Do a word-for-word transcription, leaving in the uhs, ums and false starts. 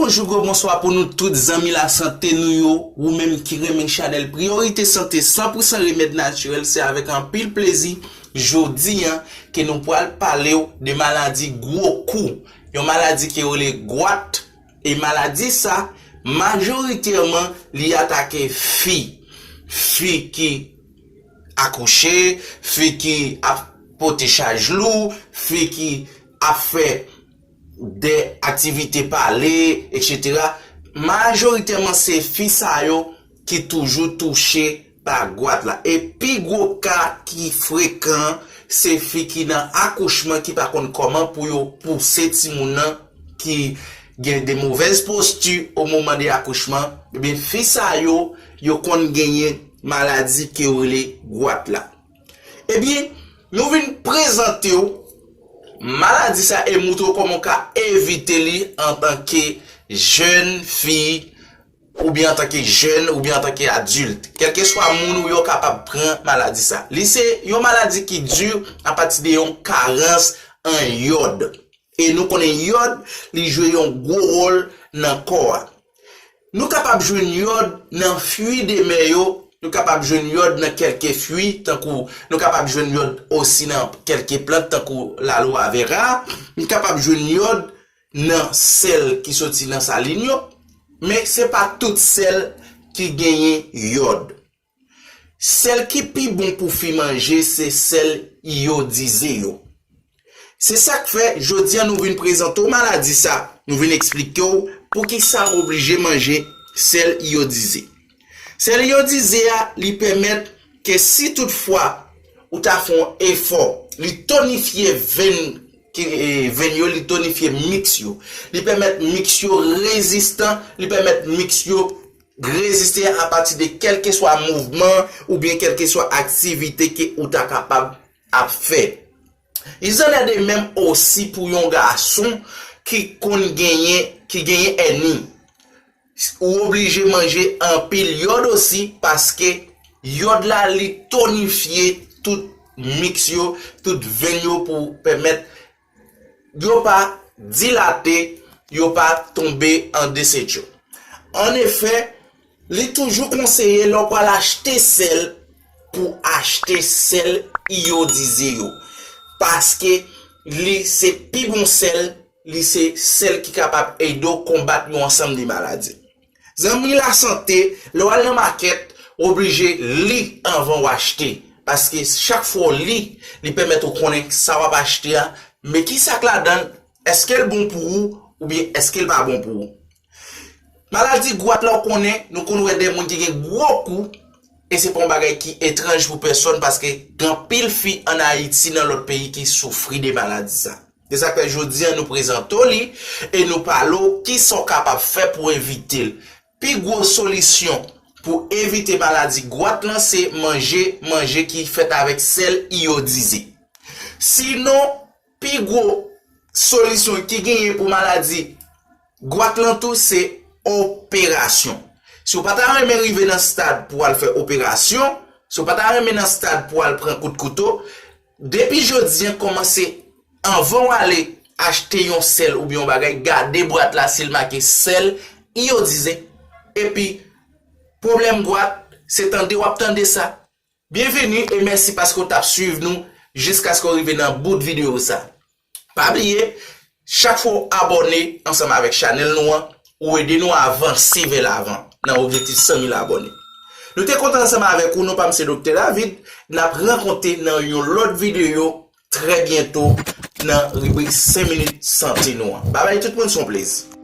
Bonjou, gwo bonswa pou nou tout zanmi lasante nou yo, ou menm ki renmen chanèl Priyorite Sante san pou san remèd natirèl, se avèk anpil plezi jodi a ke nou pral pale w de maladi gwo kou, yon maladi ki rele gwat, e maladi sa, majoritèman, li atake fi, fi ki akouche, fi ki ap pote chaj lou, fi ki ap fè de aktivite pale, etsetera. Majoritèman, se fi sa yo ki toujou touche pa gwat la. E pi gwo ka ki frekan, se fi ki nan akouchman ki pa konn kòman pou yo pouse timoun nan, ki gen de movèz posti o moman de akouchman. Ebyen, fi sa yo, yo konn genyen maladi ke yo rele gwat la. Ebyen, nou vin prezante w maladi sa e moutre w kòman w ka evite li antanke jèn fi, oubyen antanke jèn, oubyen antanke adilt. Kèlkeswa moun ou ye, w kapab pran maladi sa. Li se yon maladi ki di apati de yon karans an yòd. E nou konnen yòd, li jwe yon gwo wòl nan kò a. Nou kapab jwenn yòd nan fwi de mè yo, nou kapab jwenn yòd nan kèlke fwi, tankou nou kapab jwenn yòd osi nan kèlke plant, tankou lalwavera, nou kapab jwenn yòd nan sèl ki soti nan salin yo, men se pa tout sèl ki genyen yòd. Sèl ki pi bon pou fi manje, se sèl iyodize yo. Se sa k fè, jodi a nou vin prezante w maladi sa, nou vin eksplike w poukisa w oblije manje sèl iyodize. Sèl iyodize a, li pèmèt ke si toutfwa ou ta fè yon efò, li tonifye venn, ki, e, venn yo, li tonifye miks yo. Li pèmèt miks yo rezistan, li pèmèt miks yo reziste apati de kèlkeswa mouvman oubyen kèlkeswa aktivite ke ou ta kapab ap fè. Ils en est de même osi pou yon gason ki konn genyen, ki genyen èni. Ou oblije manje anpil yòd osi, paske yòd la, li tonifye tout miks yo, tout venn yo pou pèmèt yo pa dilate, yo pa tonbe an desetyon. An efè, li toujou konseye lè w pral achte sèl pou achte sèl iyodize yo. Paske li se pi bon sèl, li se sèl ki kapab ede w konbat yon ansanm de maladi. Zanmi lasante, lè w al nan makèt, w oblije li anvan w achte. Paske chak fwa w li, li pèmèt ou konnen sa w ap achte a, men ki sa k ladan l, èske l bon pou ou, oubyen èske l pa bon pou ou. Maladi gwat la, w konnen, nou konn wè de moun ki gen gwo kou, e se pa yon bagay ki etranj pou pèsòn, paske gen anpil fi ann Ayiti, nan lòt peyi, ki soufri de maladi sa. Se sa k fè jodi a nou prezante w li e nou pale w kisa w kapab fè pou evite l. Pi gwo solisyon pou evite maladi gwat lan se manje manje ki fèt avèk sèl iyodize. Sinon, pi gwo solisyon ki genyen pou maladi gwat lan tou se operasyon. Si w pa ta renmen rive nan stad pou w al fè operasyon, si w pa ta renmen nan stad pou w al pran kout kouto, depi jodi a kòmanse, anvan w ale achte yon sèl oubyen yon bagay, gade bwat la si l make sèl iyodize. Epi, pwoblèm gwat, se tande w ap tande sa. Byenveni e mèsi paske w t ap swiv nou jiskaske w rive nan bout videyo sa. Pa bliye, chak fwa w abòne ansanm avèk chanèl nou an, ou ede nou avanse vè lavan nan objektif san mil abòne. Nou te kontan ansanm avèk ou, non pa m se Doktè David, n ap rankontre nan yon lòt videyo trè byento nan ribrik senk minit sante nou an. Babay tout moun, se yon plezi.